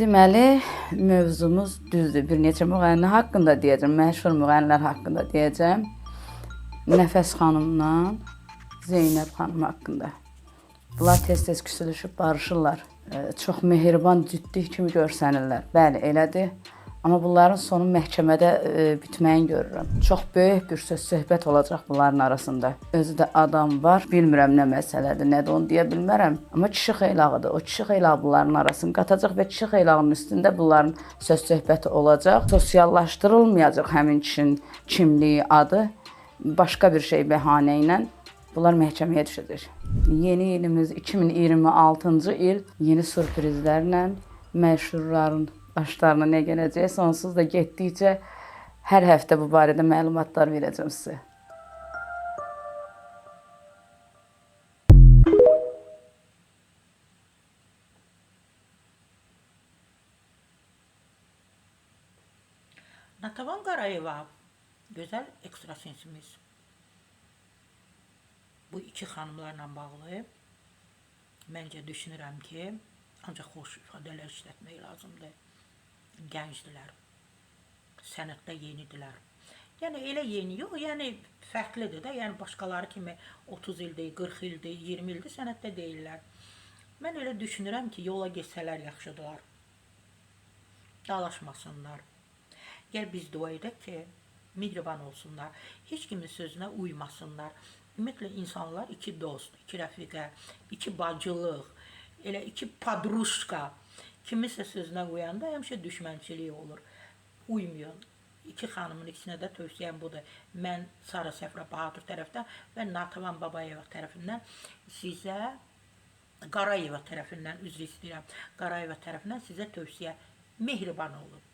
Deməli, mövzumuz düzdür. Bir neçə müğənni haqqında deyəcəm, məşhur müğənnilər haqqında deyəcəm. Nəfəs xanımla Zeynəb xanım haqqında. Bunlar tez-tez küsülüşüb barışırlar. Çox mehriban cütlük kimi görsənirlər. Bəli, elədir. Amma bunların sonu məhkəmədə bitməyini görürəm. Çox böyük bir söz söhbət olacaq bunların arasında. Özü də adam var. Bilmirəm nə məsələdir, nədir onu deyə bilmərəm. Amma kişi xeylağıdır. O kişi xeylağı bunların arasını qatacaq və kişi xeylağının üstündə bunların söz söhbəti olacaq. Sosiallaşdırılmayacaq həmin kişinin kimliyi, adı başqa bir şey bəhanə ilə bunlar məhkəməyə düşəcək. Yeni ilimiz 2026-cı il yeni sürprizlərlə məşhurların başlarına nə gələcəksə, onsuz da getdikcə hər həftə bu barədə məlumatlar verəcəm sizə. Natavan Qarayeva, gözəl ekstrasensimiz. Bu iki xanımlarla bağlı məncə düşünürəm ki, ancaq xoş ifadələr işlətmək lazımdır. Gəncdilər, sənətdə yenidirlər. Yəni elə yeni yox, yəni fərqlidir də. Yəni başqaları kimi 30 ildir, 40 ildir, 20 ildir sənətdə deyillər. Mən elə düşünürəm ki, yola getsələr yaxşıdırlar. Dalaşmasınlar. Gəl biz dua edək ki, mehriban olsunlar. Heç kimin sözünə uymasınlar. Ümumiyyətlə insanlar iki dost, iki rəfiqə, iki bacılıq, elə iki padruşka kiminsə sözünə uyanda həmişə düşmənçilik olur. Uymayın. İki xanımın ikisinə də tövsiyəm budur. Mən Sara Səfra Bahadur tərəfdən və Natavan Babayeva tərəfindən sizə Qarayeva tərəfindən üzr istəyirəm. Qarayeva tərəfindən sizə tövsiyə mehriban olun.